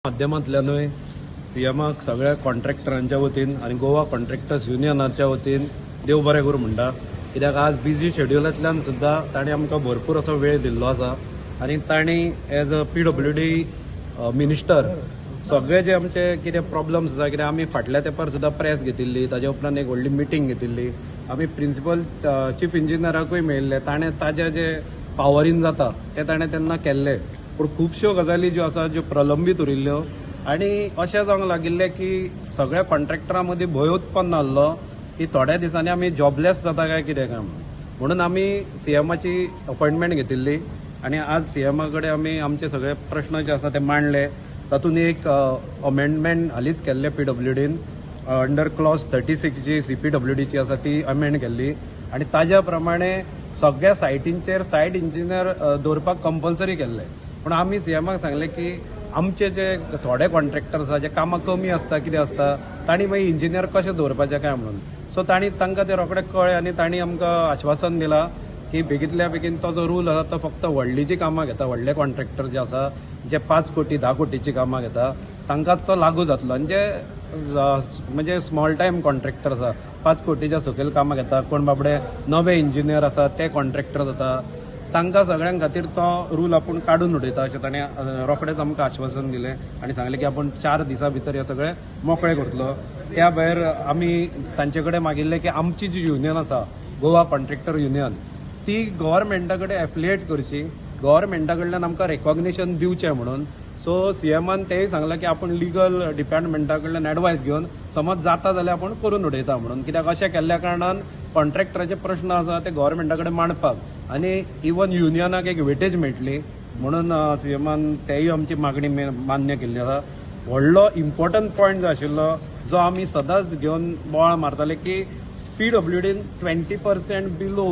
माध्यमांतल्यानूय सीएमाक सगळ्या कॉन्ट्रॅक्टरांच्या वतीन आनी गोवा कॉन्ट्रॅक्टर्स युनियनाच्या वतीन देव बरें करूं म्हणटा. कित्याक आज बिजी शेड्युलांतल्यान सुद्दां तांणी आमकां भरपूर असो वेळ दिल्लो आसा आनी तांणी एज अ पीडब्ल्यूडी मिनिस्टर सगळे जे आमचे कितें प्रॉब्लम्स आसा, कित्याक आमी फाटल्या तेंपार सुद्दां प्रेस घेतिल्ली, ताज्या उपरांत एक व्हडली मिटींग घेतिल्ली, आमी प्रिंसिपल चीफ इंजिनियराकूय मेळिल्ले, ताणें ताजे जे पावरीन जाता तें ताणें तेन्ना केल्लें. पूण खुबश्यो गजाली ज्यो आसा ज्यो प्रलंबीत उरिल्ल्यो आनी अशें जावंक लागिल्लें की सगळ्या कॉन्ट्रॅक्टरां मदीं भंय उत्पन्न जाल्लो की थोड्या दिसांनी आमी जॉबलेस जाता काय कितें काय म्हणून. म्हणून आमी सीएमाची अपॉयंटमेंट घेतिल्ली आनी आज सीएमा कडेन आमी आमचे सगळे प्रश्न जे आसा ते मांडले. तातूंत एक अमेंडमेंट हालींच केल्लें पीडब्ल्यूडीन अंडर क्लॉज 36 जी सीपीडब्ल्यूडीची आसा ती अमेंड केल्ली आनी ताज्या प्रमाणे सगळ्या सायटींचेर सायट इंजिनियर दवरपाक कंपल्सरी केल्लें. पूण आमी सीएमाक सांगलें की आमचे जे थोडे कॉन्ट्रॅक्टर आसा जे कामां कमी आसता कितें आसता तांणी मागीर इंजिनियर कशें दवरपाचें काय म्हणून. सो तांणी तांकां तें रोखडें कळ्ळें आनी तांणी आमकां आश्वासन दिलां की बेगींतल्या बेगीन तो जो रूल आसा तो फक्त व्हडली जी कामां घेता, व्हडले कॉन्ट्रॅक्टर जे आसा जे 5 कोटी 10 कोटीची कामां घेता तांकांच तो लागू जातलो आनी जे म्हणजे स्मॉल टायम कॉन्ट्रॅक्टर आसा 5 कोटीच्या सकयल कामां घेता, कोण बाबडे नवे इंजिनियर आसा ते कॉन्ट्रॅक्टर जाता, तांकां सगळ्यां खातीर तो रूल आपूण काडून उडयता अशें ताणें रोखडेंच आमकां आश्वासन दिलें आनी सांगलें की आपूण 4 दिसां भितर हे सगळें मोकळें करतलो. त्या भायर आमी तांचे कडेन मागिल्लें की आमची जी युनियन आसा गोवा कॉन्ट्रॅक्टर युनियन ती गव्हर्मेंटा कडेन एफिलिएट करची, गव्हर्मेंटा कडल्यान आमकां रेकॉग्निशन दिवचें म्हणून. सो सीएमान तेंय सांगलां की आपूण लिगल डिपार्टमेंटा कडल्यान एडवायस घेवन समज जाता जाल्यार आपूण करून उडयता म्हणून. कित्याक अशें केल्ल्या कारणान कॉन्ट्रॅक्टराचे प्रश्न आसा ते गव्हर्मेंटा कडेन मांडपाक आनी इवन युनियनाक एक वेटेज मेळटली म्हणून सीएमान तेय आमची मागणी मान्य केल्ली आसा. व्हडलो इम्पॉर्टंट पॉयंट जो आशिल्लो जो आमी सदांच घेवन बोवाळ मारताले की पीडब्ल्यूडीन 20% बिलो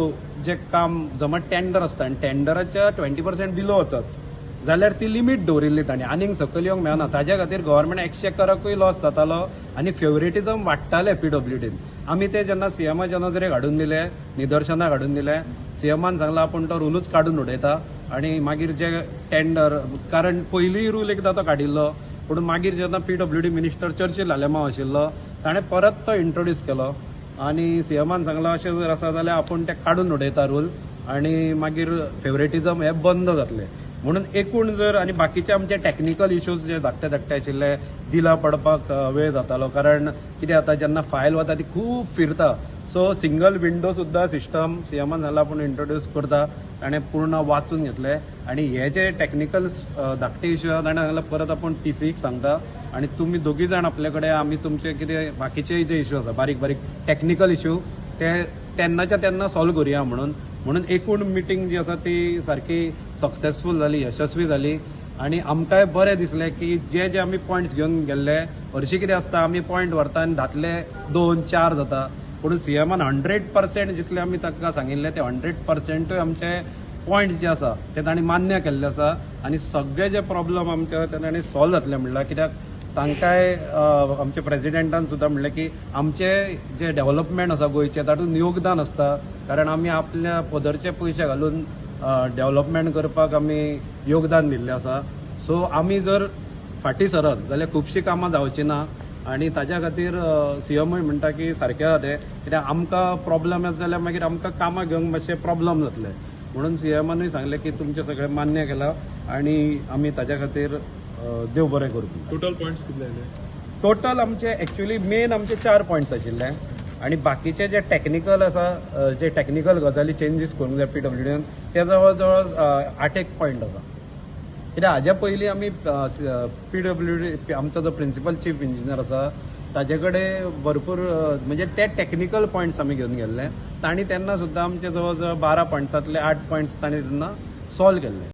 जे काम जमा टेंडर आसता आनी टेंडराच्या 20% बिलो वचत जाल्यार ती लिमीट दवरिल्ली तांणी, आनीक सकयल येवंक मेळना. ताज्या खातीर गव्हर्मेंट एक्सचेकराकूय लॉस जातालो आनी फेवरेटिजम वाडटालें पीडब्ल्यूडीन. आमी ते जेन्ना सीएमाच्या नजरेक हाडून दिले, निदर्शनाक हाडून दिले, सीएमान सांगलां आपूण तो रुलूच काडून उडयता आनी मागीर जे टेंडर, कारण पयलींय रूल एकदां तो काडिल्लो पूण मागीर जेन्ना पीडब्ल्यूडी मिनिस्टर चर्चिल आलेमांव आशिल्लो ताणें परत तो इंट्रोड्यूस केलो आनी सीएमान सांगलां अशें जर आसा जाल्यार आपूण ते काडून उडयता रूल आनी मागीर फेवरेटिजम हें बंद जातलें म्हणून. एकूण जर आनी बाकीचे आमचे टॅक्निकल इश्यूज जे धाकटे धाकटे आशिल्ले बिलां पडपाक वेळ जातालो, कारण कितें जाता जेन्ना फायल वता ती खूब फिरता. सो सिंगल विंडो सुद्दां सिस्टम सीएमान सांगलां आपूण इंट्रोड्यूस करता, ताणें पूर्ण वाचून घेतलें आनी हे जे टॅक्निकल धाकटे इश्यू आसा ताणें सांगलां परत आपूण टीसीक सांगता आनी तुमी दोगी जाण आपले कडेन आमी तुमचे कितें बाकीचे जे इश्यू आसा बारीक बारीक टॅक्निकल इश्यू ते तेन्नाच्या तेन्ना सॉल्व करुया म्हणून. म्हणून एकूण मिटींग जी आसा ती सारकी सक्सेसफूल जाली, यशस्वी जाली आनी आमकांय बरें दिसलें की जे जे आमी पॉयंट्स घेवन गेल्ले. हरशीं कितें आसता आमी पॉयंट व्हरता आनी धातले 2-4 जाता, पूण सीएमान 100% जितले आमी तांकां सांगिल्लें ते 100%ूय आमचे पॉयंट जे आसा ते तांणी मान्य केल्ले आसा आनी सगळे जे प्रॉब्लम आमचे ते तांणी सॉल्व जातले म्हणल्यार. कित्याक तांकांय आमच्या प्रेजिडेंटान सुद्दां म्हणलें की आमचे जे डेव्हलपमेंट आसा गोंयचें तातूंत योगदान आसता, कारण आमी आपल्या पदरचे पयशे घालून डेव्हलपमेंट करपाक आमी योगदान दिल्लें आसा. सो आमी जर फाटीं सरत जाल्यार खुबशीं कामां जावचीं ना आनी ताज्या खातीर सीएमूय म्हणटा की सारकें आसा तें, कित्याक आमकां प्रॉब्लम येत जाल्यार मागीर आमकां कामां घेवंक मातशें प्रॉब्लम जातलें म्हणून सीएमानूय सांगलें की तुमचें सगळें मान्य केलां आनी आमी ताज्या खातीर देव बरें करूं. टोटल पॉयंट्स कितले आयले? टोटल आमचे एक्चुअली मेन आमचे 4 पॉयंट्स आशिल्ले आनी बाकीचे जे टॅक्निकल आसा, जे टॅक्निकल गजाली चेंजीस करूंक जाय पीडब्ल्यूडीन ते जवळ जवळ 8 पॉयंट आसा. कित्याक हाज्या पयलीं आमी पीडब्ल्यूडी आमचो जो प्रिंसिपल चीफ इंजिनियर आसा ताजे कडेन भरपूर म्हणजे ते टॅक्निकल पॉयंट्स आमी घेवन गेल्ले, तांणी तेन्ना सुद्दां आमचे जवळ जवळ 12 पॉयंट्सांतले 8 पॉयंट्स तांणी तेन्ना सॉल्व केल्ले.